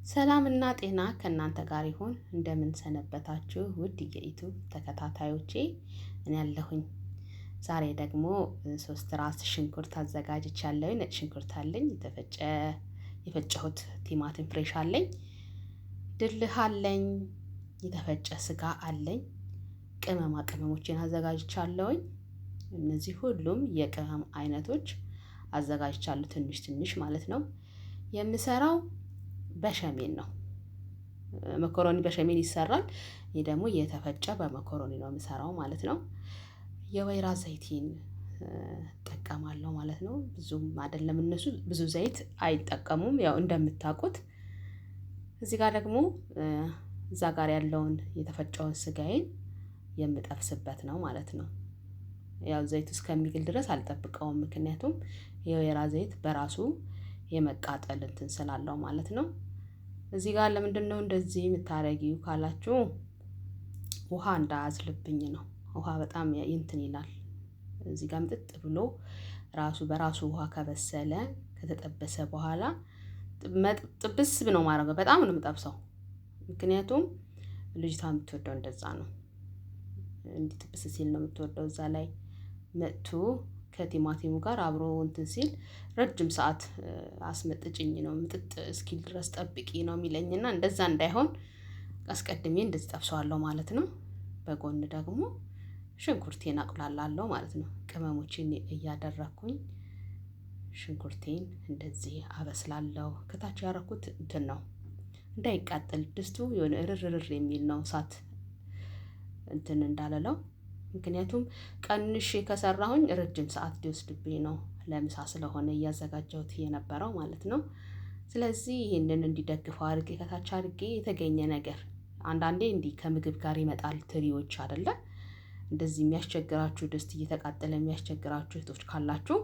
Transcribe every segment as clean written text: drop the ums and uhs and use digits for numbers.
ሰላምና ጤና ከእናንተ ጋር ይሁን። እንደምን ሰነበታችሁ ውድ የ YouTube ተከታታዮቼ፣ እኔ ያለሁኝ። ዛሬ ደግሞ 3 ራስ ሽንኩርት አዘጋጅቻለሁ። ነጭ ሽንኩርት አለኝ፣ የተፈጨ የፈጨሁት ቲማቲም fresh አለኝ፣ ድልህ አለኝ፣ የተፈጨ ስጋ አለኝ፣ ቅመማ ቅመሞችን አዘጋጅቻለሁኝ። እነዚህ ሁሉም የቅመም አይነቶች አዘጋጅቻለሁ፣ ትንሽ ትንሽ ማለት ነው። የምሰራው በሸሜን ነው። መኮሮኒ በሸሜን ይሰራል። ይህ ደግሞ የተፈጨ በመኮሮኒ ነው የምሰራው ማለት ነው። የወይራ ዘይቴን እጠቀማለሁ ማለት ነው። ብዙም አይደለም፣ እነሱ ብዙ ዘይት አይጠቀሙም፣ ያው እንደምታውቁት። እዚህ ጋር ደግሞ እዛ ጋር ያለውን የተፈጨውን ስጋዬን የምጠብስበት ነው ማለት ነው። ያው ዘይቱ እስከሚግል ድረስ አልጠብቀውም፣ ምክንያቱም የወይራ ዘይት በራሱ የመቃጠል እንትን ስላለው ማለት ነው። እዚህ ጋር ለምንድን ነው እንደዚህ የምታረጊው ካላችሁ፣ ውሃ እንዳያዝልብኝ ነው። ውሃ በጣም እንትን ይላል። እዚህ ጋር ምጥጥ ብሎ ራሱ በራሱ ውሃ ከበሰለ፣ ከተጠበሰ በኋላ ጥብስ ነው ማድረገው። በጣም ነው የምጠብሰው፣ ምክንያቱም ልጅቷ የምትወደው እንደዛ ነው። እንዲህ ጥብስ ሲል ነው የምትወደው። እዛ ላይ መጥቶ ከቲማቲሙ ጋር አብሮ እንትን ሲል ረጅም ሰዓት አስመጥጭኝ ነው፣ ምጥጥ እስኪል ድረስ ጠብቂ ነው የሚለኝና እንደዛ እንዳይሆን አስቀድሜ እንደዚህ ጠብሰዋለሁ ማለት ነው። በጎን ደግሞ ሽንኩርቴን አቁላላለሁ ማለት ነው። ቅመሞቼን እያደረኩኝ ሽንኩርቴን እንደዚህ አበስላለሁ። ከታች ያደረኩት እንትን ነው፣ እንዳይቃጠል ድስቱ የሆነ እርርርር የሚል ነው፣ እሳት እንትን እንዳለለው። ምክንያቱም ቀንሼ ከሰራሁኝ ረጅም ሰዓት ሊወስድብኝ ነው፣ ለምሳ ስለሆነ እያዘጋጀሁት የነበረው ማለት ነው። ስለዚህ ይህንን እንዲደግፈው አድርጌ ከታች አድርጌ የተገኘ ነገር አንዳንዴ እንዲህ ከምግብ ጋር ይመጣል ትሪዎች አይደለ? እንደዚህ የሚያስቸግራችሁ፣ ድስት እየተቃጠለ የሚያስቸግራችሁ እህቶች ካላችሁ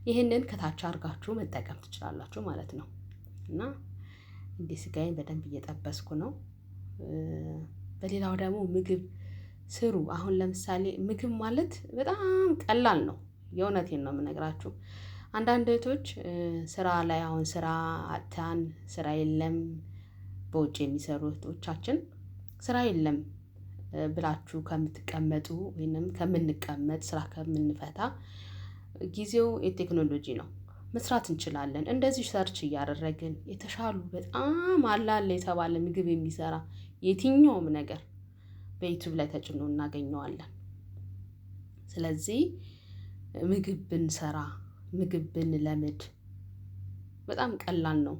ይህንን ከታች አድርጋችሁ መጠቀም ትችላላችሁ ማለት ነው። እና እንዲህ ስጋዬን በደንብ እየጠበስኩ ነው። በሌላው ደግሞ ምግብ ስሩ። አሁን ለምሳሌ ምግብ ማለት በጣም ቀላል ነው። የእውነቴን ነው የምነግራችሁ። አንዳንድ እህቶች ስራ ላይ፣ አሁን ስራ አጥተን፣ ስራ የለም፣ በውጭ የሚሰሩ እህቶቻችን ስራ የለም ብላችሁ ከምትቀመጡ ወይንም ከምንቀመጥ፣ ስራ ከምንፈታ፣ ጊዜው የቴክኖሎጂ ነው። መስራት እንችላለን። እንደዚህ search እያደረግን የተሻሉ በጣም አላለ የተባለ ምግብ የሚሰራ የትኛውም ነገር በ YouTube ላይ ተጭኖ እናገኘዋለን። ስለዚህ ምግብ ብንሰራ፣ ምግብ ብንለምድ በጣም ቀላል ነው።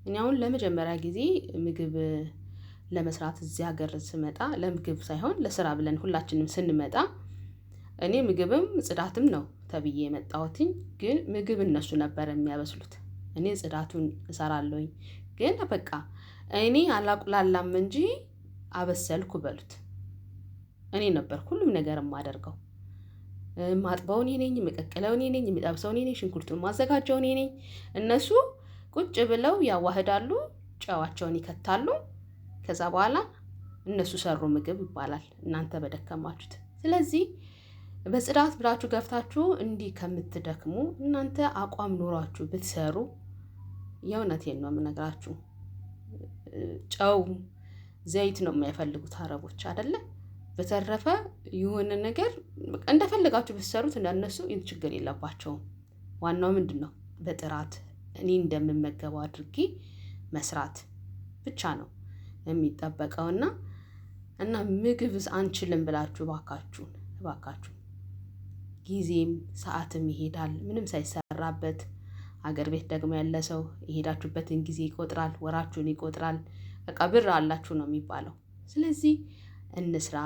እኔ አሁን ለመጀመሪያ ጊዜ ምግብ ለመስራት እዚህ ሀገር ስመጣ፣ ለምግብ ሳይሆን ለስራ ብለን ሁላችንም ስንመጣ፣ እኔ ምግብም ጽዳትም ነው ተብዬ የመጣሁትኝ። ግን ምግብ እነሱ ነበር የሚያበስሉት። እኔ ጽዳቱን እሰራለሁኝ። ግን በቃ እኔ አላቁላላም እንጂ አበሰልኩ በሉት። እኔ ነበር ሁሉም ነገር የማደርገው። ማጥበው እኔ ነኝ፣ የምቀቅለው እኔ ነኝ፣ የምጠብሰው እኔ ነኝ፣ ሽንኩርቱን ማዘጋጀው እኔ ነኝ። እነሱ ቁጭ ብለው ያዋህዳሉ፣ ጨዋቸውን ይከታሉ። ከዛ በኋላ እነሱ ሰሩ ምግብ ይባላል፣ እናንተ በደከማችሁት። ስለዚህ በጽዳት ብላችሁ ገፍታችሁ እንዲህ ከምትደክሙ እናንተ አቋም ኖሯችሁ ብትሰሩ፣ የእውነቴን ነው የምነግራችሁ። ጨው ዘይት ነው የማይፈልጉት አረቦች አይደለ? በተረፈ የሆነ ነገር እንደፈለጋችሁ ብትሰሩት እንደነሱ ችግር የለባቸውም። ዋናው ምንድን ነው? በጥራት እኔ እንደምመገበው አድርጌ መስራት ብቻ ነው የሚጠበቀውና እና ምግብ አንችልም ብላችሁ እባካችሁን እባካችሁን፣ ጊዜም ሰዓትም ይሄዳል ምንም ሳይሰራበት። አገር ቤት ደግሞ ያለ ሰው የሄዳችሁበትን ጊዜ ይቆጥራል፣ ወራችሁን ይቆጥራል። በቃ ብር አላችሁ ነው የሚባለው። ስለዚህ እንስራ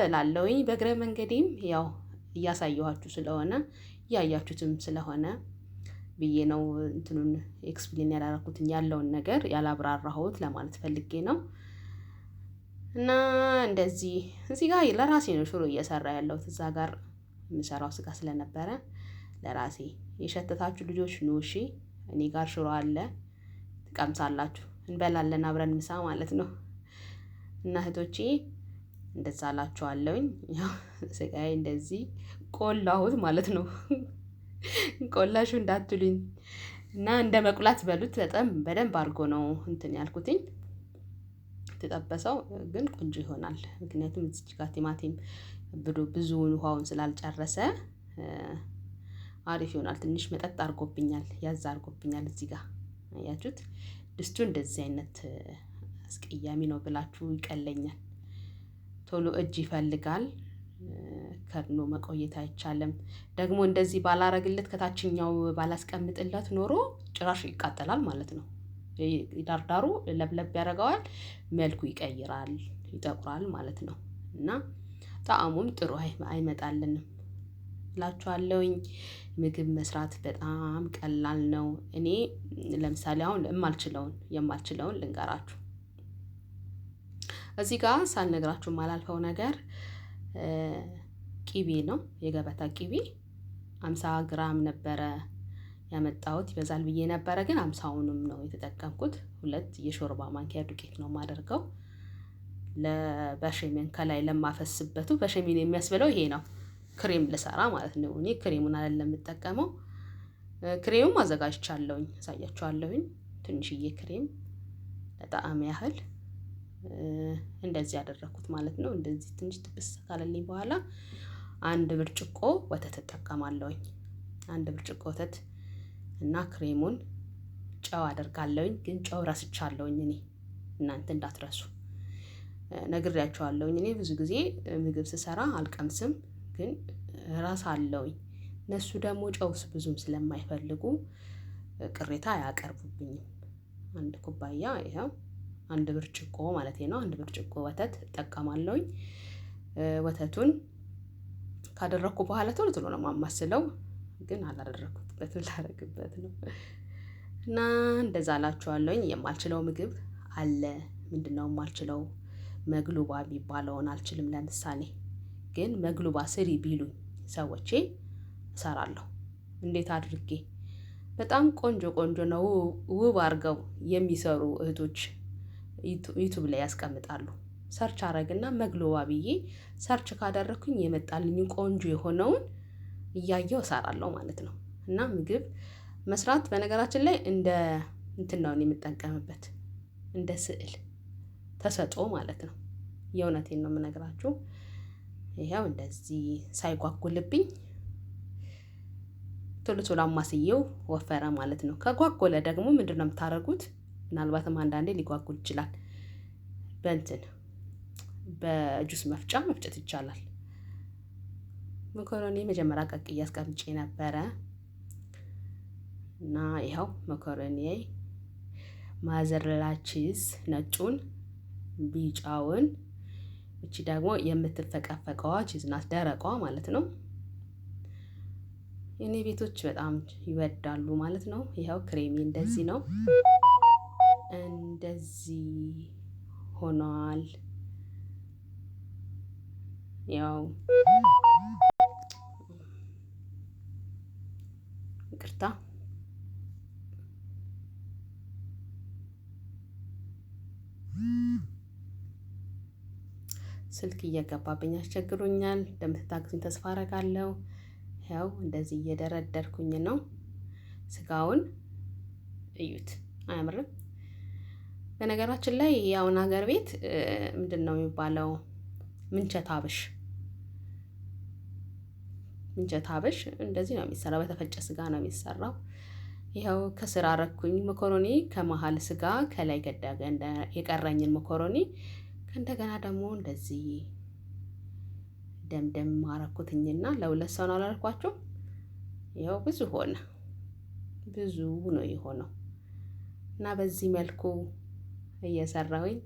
እላለሁኝ። በእግረ መንገዴም ያው እያሳየኋችሁ ስለሆነ፣ እያያችሁትም ስለሆነ ብዬ ነው እንትኑን explain ያላረኩትን፣ ያለውን ነገር ያላብራራሁት ለማለት ፈልጌ ነው። እና እንደዚህ እዚህ ጋር ለራሴ ነው ሽሮ እየሰራ ያለሁት። እዛ ጋር የምሰራው ስጋ ስለነበረ ለራሴ። የሸተታችሁ ልጆች ኑ እሺ፣ እኔ ጋር ሽሮ አለ፣ ትቀምሳላችሁ፣ እንበላለን አብረን ምሳ ማለት ነው። እና እህቶቼ እንደዛ አላችኋለሁኝ። ያው ስጋዬ እንደዚህ ቆላሁት ማለት ነው። ቆላሹ እንዳትሉኝ እና እንደ መቁላት በሉት፣ በጣም በደንብ አድርጎ ነው እንትን ያልኩትኝ። የተጠበሰው ግን ቆንጆ ይሆናል። ምክንያቱም እዚህ ጋር ቲማቲም ብዙውን ውሃውን ስላልጨረሰ አሪፍ ይሆናል። ትንሽ መጠጥ አድርጎብኛል፣ ያዝ አድርጎብኛል። እዚህ ጋር አያችሁት? ድስቱ እንደዚህ አይነት አስቀያሚ ነው ብላችሁ ይቀለኛል። ቶሎ እጅ ይፈልጋል። ከድኖ መቆየት አይቻልም። ደግሞ እንደዚህ ባላረግለት ከታችኛው ባላስቀምጥለት ኖሮ ጭራሽ ይቃጠላል ማለት ነው። ዳርዳሩ ለብለብ ያደርገዋል፣ መልኩ ይቀይራል፣ ይጠቁራል ማለት ነው። እና ጣዕሙም ጥሩ አይመጣልንም እላችኋለሁኝ። ምግብ መስራት በጣም ቀላል ነው። እኔ ለምሳሌ አሁን የማልችለውን ልንገራችሁ። እዚህ ጋር ሳልነግራችሁ የማላልፈው ነገር ቂቤ ነው። የገበታ ቂቤ 50 ግራም ነበረ ያመጣሁት፣ ይበዛል ብዬ ነበረ፣ ግን 50ውንም ነው የተጠቀምኩት። 2 የሾርባ ማንኪያ ዱቄት ነው የማደርገው። ለበሸሜን ከላይ ለማፈስበቱ በሸሜን የሚያስበለው ይሄ ነው። ክሬም ልሰራ ማለት ነው። እኔ ክሬሙን አይደለም የምጠቀመው። ክሬሙም አዘጋጅቻለሁኝ፣ አሳያችኋለሁኝ። ትንሽዬ ክሬም ለጣዕም ያህል እንደዚህ ያደረኩት ማለት ነው። እንደዚህ ትንሽ ጥብስ ካለልኝ በኋላ 1 ብርጭቆ ወተት እጠቀማለሁኝ። 1 ብርጭቆ ወተት እና ክሬሙን ጨው አደርጋለሁኝ። ግን ጨው ረስቻለሁኝ እኔ፣ እናንተ እንዳትረሱ ነግሬያችኋለሁኝ። እኔ ብዙ ጊዜ ምግብ ስሰራ አልቀምስም፣ ግን እረሳለሁኝ። እነሱ ደግሞ ጨውስ ብዙም ስለማይፈልጉ ቅሬታ አያቀርቡብኝም። 1 ኩባያ ይኸው 1 ብርጭቆ ማለት ነው። 1 ብርጭቆ ወተት እጠቀማለሁኝ። ወተቱን ካደረኩ በኋላ ቶሎ ቶሎ ነው የማማስለው፣ ግን አላደረኩበትም፣ ላደርግበት ነው። እና እንደዛ እላችኋለሁኝ። የማልችለው ምግብ አለ። ምንድነው የማልችለው? መግሉባ የሚባለውን አልችልም። ለምሳሌ ግን መግሉባ ስሪ ቢሉኝ ሰዎቼ እሰራለሁ። እንዴት አድርጌ በጣም ቆንጆ ቆንጆ ነው ውብ አድርገው የሚሰሩ እህቶች ዩቲዩብ ላይ ያስቀምጣሉ። search አረግና መግሉባ ብዬ search ካደረኩኝ የመጣልኝ ቆንጆ የሆነውን እያየሁ እሰራለሁ ማለት ነው። እና ምግብ መስራት በነገራችን ላይ እንደ እንትን ነው የምጠቀምበት፣ እንደ ስዕል ተሰጥኦ ማለት ነው። የእውነቴን ነው የምነግራችሁ። ይሄው እንደዚህ ሳይጓጉልብኝ ቶሎ ቶሎ አማስዬው ወፈረ ማለት ነው። ከጓጎለ ደግሞ ምንድነው የምታረጉት? ምናልባትም አንዳንዴ ሊጓጉል ይችላል። በእንትን በጁስ መፍጫ መፍጨት ይቻላል። መኮሮኒ መጀመሪያ ቀቅዬ አስቀምጬ ነበረ እና ይኸው መኮሮኒ mozzarella cheese ነጩን፣ ቢጫውን፣ እቺ ደግሞ የምትፈቀፈቀዋ cheese ናት፣ ደረቋ ማለት ነው። የኔ ቤቶች በጣም ይወዳሉ ማለት ነው። ይኸው ክሬሚ እንደዚህ ነው፣ እንደዚህ ሆኗል። ያው ይቅርታ ስልክ እየገባብኝ አስቸግሮኛል። እንደምትታግዙኝ ተስፋ አደርጋለሁ። ያው እንደዚህ እየደረደርኩኝ ነው። ስጋውን እዩት፣ አያምርም? በነገራችን ላይ ያውን ሀገር ቤት ምንድነው የሚባለው? ምንቸት አብሽ፣ ምንቸት አብሽ እንደዚህ ነው የሚሰራው። በተፈጨ ስጋ ነው የሚሰራው። ይኸው ከስር አረኩኝ መኮሮኒ፣ ከመሃል ስጋ፣ ከላይ የቀረኝን መኮሮኒ እንደገና ደግሞ እንደዚህ ደምደም አረኩትኝና ለሁለት ሰው ነው አላልኳችሁ? ይኸው ብዙ ሆነ፣ ብዙ ነው የሆነው። እና በዚህ መልኩ እየሰራሁኝ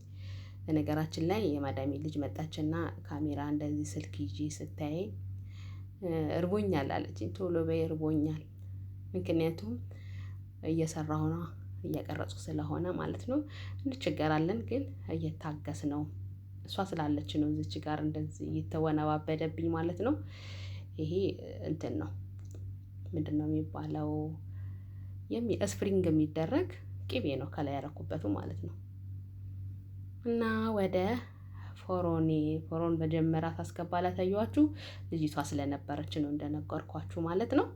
በነገራችን ላይ የማዳሜ ልጅ መጣችና ካሜራ እንደዚህ ስልክ ይዤ ስታይ እርቦኛል አለችኝ። ቶሎ በይ እርቦኛል። ምክንያቱም እየሰራሁ ነው፣ እየቀረጹ ስለሆነ ማለት ነው። እንቸገራለን፣ ግን እየታገስ ነው። እሷ ስላለች ነው እዚች ጋር እንደዚህ እየተወነባበደብኝ ማለት ነው። ይሄ እንትን ነው፣ ምንድነው የሚባለው? sprinkle የሚደረግ ቅቤ ነው ከላይ ያረኩበቱ ማለት ነው። እና ወደ ፎሮኔ ፎሮን መጀመሪያ ታስገባ ላሳየኋችሁ ልጅቷ ስለነበረች ነው እንደነገርኳችሁ ማለት ነው።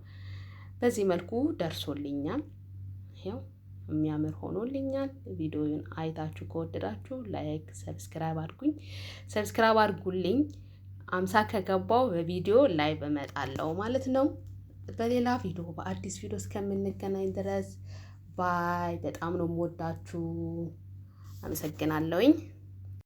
በዚህ መልኩ ደርሶልኛል። ይኸው የሚያምር ሆኖልኛል። ቪዲዮውን አይታችሁ ከወደዳችሁ like፣ subscribe አድርጉኝ፣ subscribe አድርጉልኝ። 50 ከገባው በቪዲዮ ላይ እመጣለሁ ማለት ነው። በሌላ ቪዲዮ በአዲስ ቪዲዮ እስከምንገናኝ ድረስ bye። በጣም ነው የምወዳችሁ። አመሰግናለሁኝ።